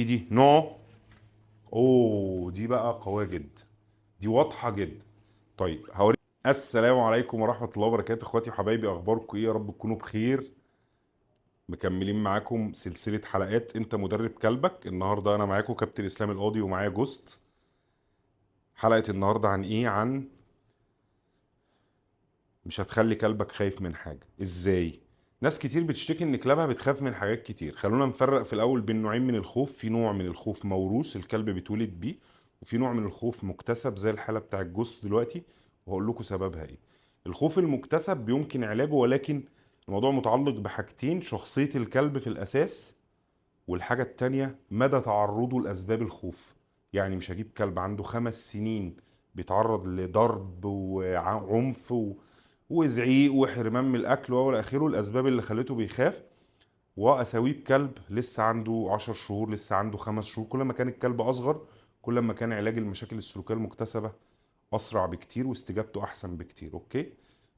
بايدي no. اوه دي بقى قوية جدا، دي واضحة جدا. طيب هوريك. السلام عليكم ورحمة الله وبركاته اخواتي وحبايبي، اخباركم ايه؟ يا رب تكونوا بخير. مكملين معاكم سلسلة حلقات انت مدرب كلبك. النهارده انا معاكم كابتن اسلام القاضي ومعايا جوست. حلقة النهارده عن ايه؟ عن مش هتخلي كلبك خايف من حاجة. ازاي؟ ناس كتير بتشتكي ان كلابها بتخاف من حاجات كتير. خلونا نفرق في الاول بين نوعين من الخوف. في نوع من الخوف موروث الكلب بيتولد بيه، وفي نوع من الخوف مكتسب زي الحالة بتاع الجوست دلوقتي، وهقول لكم سببها ايه. الخوف المكتسب بيمكن علاجه، ولكن الموضوع متعلق بحاجتين: شخصية الكلب في الأساس، والحاجة التانية مدى تعرضه لأسباب الخوف. يعني مش هجيب كلب عنده 5 سنين بيتعرض لضرب وعنف وزعيق وحرمان من الأكل وإلى آخره، الأسباب اللي خلته بيخاف، وأساويه بكلب لسه عنده 10 شهور، لسه عنده 5 شهور. كل ما كان الكلب أصغر كل ما كان علاج المشاكل السلوكية المكتسبة أسرع بكتير واستجابته أحسن بكتير. okay،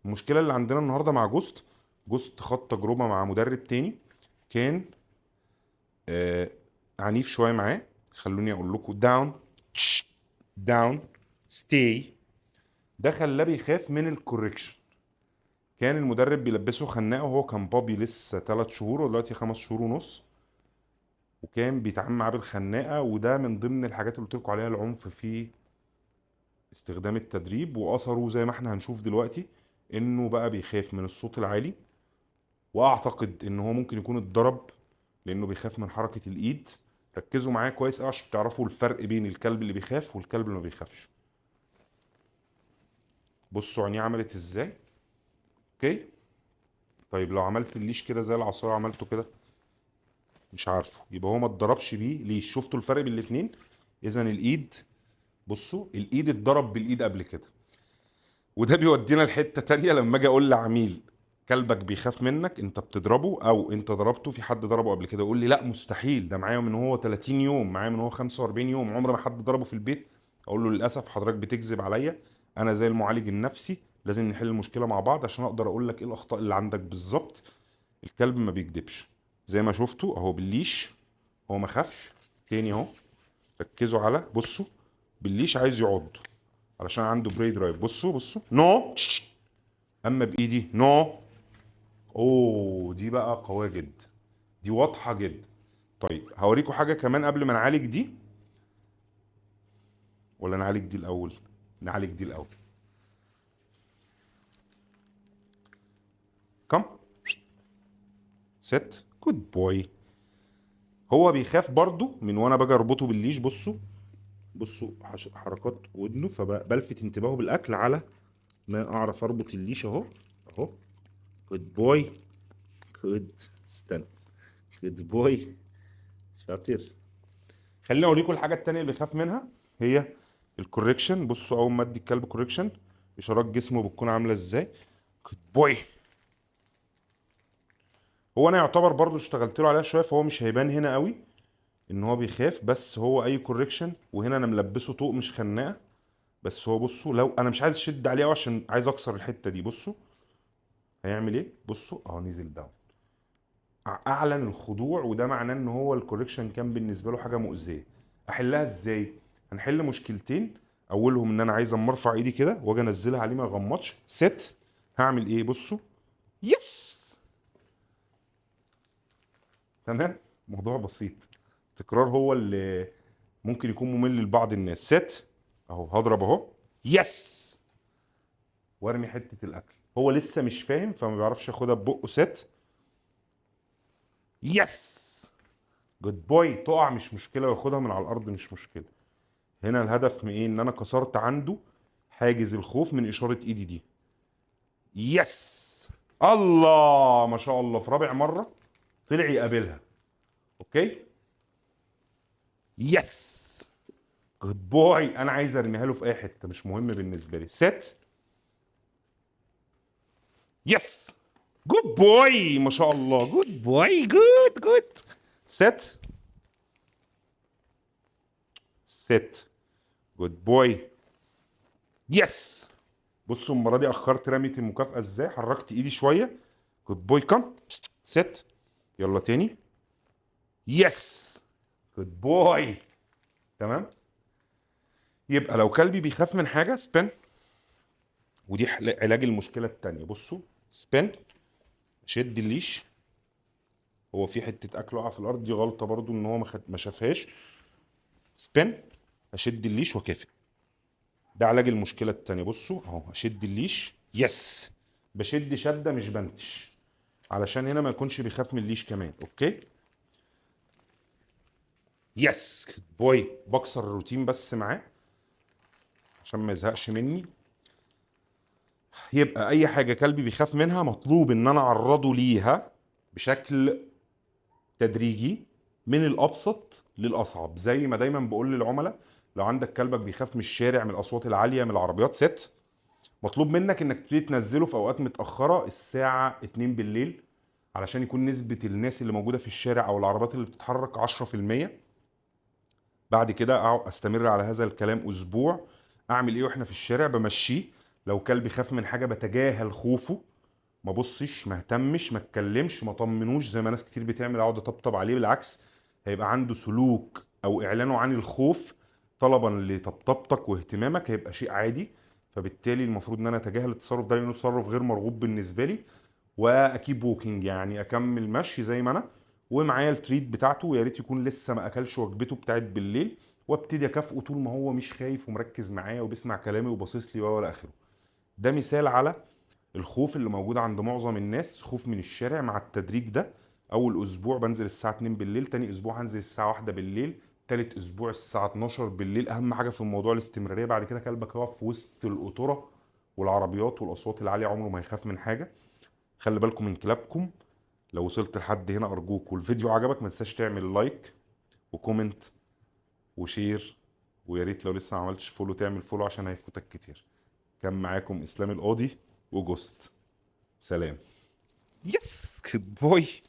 المشكلة اللي عندنا النهاردة مع جوست، جوست خد تجربة مع مدرب تاني كان عنيف شوية معاه. خلوني أقول لكم down down stay. ده خلاه بيخاف من ال correction. كان المدرب بيلبسه خناقه وهو كان puppy لسه 3 شهور، ودلوقتي 5 شهور ونص، وكان بيتعامل معاه بالخناقه. وده من ضمن الحاجات اللي قلت لكم عليها، العنف في استخدام التدريب واثره زي ما احنا هنشوف دلوقتي، انه بقى بيخاف من الصوت العالي، واعتقد ان هو ممكن يكون اتضرب لانه بيخاف من حركة الايد. ركزوا معايا كويس قوي عشان تعرفوا الفرق بين الكلب اللي بيخاف والكلب اللي ما بيخافش. بصوا عينيه عملت ازاي. okay، طيب لو عملت ال leash كده زي العصاية عملته كده، مش عارفه، يبقى هو ما اتضربش بيه leash. شفتوا الفرق بين الاتنين؟ اذا الايد، بصوا الايد اتضرب بالايد قبل كده. وده بيودينا لحته تانية. لما اجي اقول لعميل كلبك بيخاف منك، انت بتضربه او انت ضربته، في حد ضربه قبل كده، يقول لي لا مستحيل، ده معايا من هو 30 يوم، معايا من هو 45 يوم، عمر ما حد ضربه في البيت. اقول له للاسف حضرتك بتكذب عليا، انا زي المعالج النفسي لازم نحل المشكلة مع بعض عشان اقدر اقول لك ايه الاخطاء اللي عندك بالظبط. الكلب ما بيكذبش، زي ما شفتوا اهو بال leash هو ما خافش. تاني اهو، ركزوا على، بصوا بال leash عايز يعض علشان عنده prey drive. بصوا بصوا no، اما بايدي no. اوه دي بقى قوية جدا، دي واضحة جدا. طيب هوريكم حاجة كمان قبل ما نعالج دي، ولا نعالج دي الاول؟ نعالج دي الاول. come sit good boy. هو بيخاف برضو من وانا باجي اربطه بال leash. بصوا بصوا حركات ودنه، فبلفت انتباهه بالاكل على ما اعرف اربط ال leash. اهو اهو good boy good، استنى good boy شاطر. خليني اوريكم الحاجة التانية اللي بيخاف منها، هي ال correction. بصوا اول ما ادي الكلب correction اشارات جسمه بتكون عامله ازاي. good boy. هو انا يعتبر برضو اشتغلت له عليها شوية، فهو مش هيبان هنا قوي ان هو بيخاف، بس هو اي correction. وهنا انا ملبسه طوق مش خناقه، بس هو بصوا لو انا مش عايز اشد عليه قوي عشان عايز اكسر الحتة دي. بصوا هيعمل ايه، بصوا اهو نزل down، اعلن الخضوع، وده معناه ان هو ال correction كان بالنسبة له حاجة مؤذية. احلها ازاي؟ هنحل مشكلتين. اولهم ان انا عايز اما ارفع ايدي كده واجي انزلها عليه ما يغمضش. sit، هعمل ايه؟ بصوا yes، تمام. موضوع بسيط، تكرار هو اللي ممكن يكون ممل لبعض الناس. sit اهو، هضرب اهو yes، وارمي حتة الاكل. هو لسه مش فاهم فما بيعرفش ياخدها ببقه. sit yes good boy. تقع مش مشكلة، وياخدها من على الارض مش مشكلة. هنا الهدف من ايه؟ ان انا كسرت عنده حاجز الخوف من اشارة ايدي دي. yes، الله ما شاء الله، في رابع مرة طلع يقابلها. okay yes good boy. انا عايز ارميها له في اي حتة، مش مهم بالنسبة لي. sit yes good boy، ما شاء الله good boy، good good. sit sit good boy yes. بصوا المرة دي اخرت رمية المكافاة ازاي، حركت ايدي شوية. good boy come sit. يلا تاني yes good boy. تمام. يبقى لو كلبي بيخاف من حاجة spin، ودي علاج المشكلة التانية. بصوا spin، شد ال leash. هو في حتة اكل وقع في الارض، دي غلطه برضو ان هو ما شافهاش. spin، اشد ال leash واكافئ. ده علاج المشكلة التانية. بصوا اهو، اشد ال leash، yes، بشد شده مش بنتش، علشان هنا ما يكونش بيخاف من ال leash كمان. okay، yes boy. بكسر الروتين بس معاه عشان ما يزهقش مني. يبقى اي حاجة كلبي بيخاف منها مطلوب ان انا اعرضه ليها بشكل تدريجي من الابسط للاصعب. زي ما دايما بقول للعملاء، لو عندك كلبك بيخاف من الشارع، من الاصوات العاليه، من العربيات، sit، مطلوب منك انك تبتدي تنزله في اوقات متاخرة الساعة 2 بالليل، علشان يكون نسبه الناس اللي موجودة في الشارع او العربيات اللي بتتحرك 10%. بعد كده اقعد استمر على هذا الكلام اسبوع. اعمل ايه واحنا في الشارع؟ بمشيه. لو كلبي خاف من حاجة بتجاهل خوفه، ما بصش، ما اهتمش، ما اتكلمش، ما طمنوش زي ما ناس كتير بتعمل، اقعد اطبطب عليه. بالعكس هيبقى عنده سلوك او اعلانه عن الخوف طلبا لطبطبتك واهتمامك هيبقى شيء عادي. فبالتالي المفروض ان انا اتجاهل التصرف ده لانه تصرف غير مرغوب بالنسبة لي، وا keep walking، يعني اكمل مشي زي ما انا ومعايا ال treat بتاعته، ويا ريت يكون لسه ما اكلش وجبته بتاعت بالليل، وابتدي اكافئه طول ما هو مش خايف ومركز معايا وبيسمع كلامي وباصص لي والى اخره. ده مثال على الخوف اللي موجود عند معظم الناس، خوف من الشارع. مع التدريج ده، اول اسبوع بنزل الساعة 2 بالليل، تاني اسبوع هنزل الساعة 1 بالليل، تالت اسبوع الساعة 12 بالليل. اهم حاجة في الموضوع الاستمرارية. بعد كده كلبك يقف في وسط القطوره والعربيات والاصوات العالية عمره ما هيخاف من حاجة. خلي بالكم من كلابكم. لو وصلت لحد هنا ارجوك والفيديو عجبك ما تنساش تعمل like و comment و share، ويا ريت لو لسه ما عملتش follow تعمل follow عشان هيفوتك كتير. كان معاكم اسلام القاضي وجوست. سلام. yes good boy.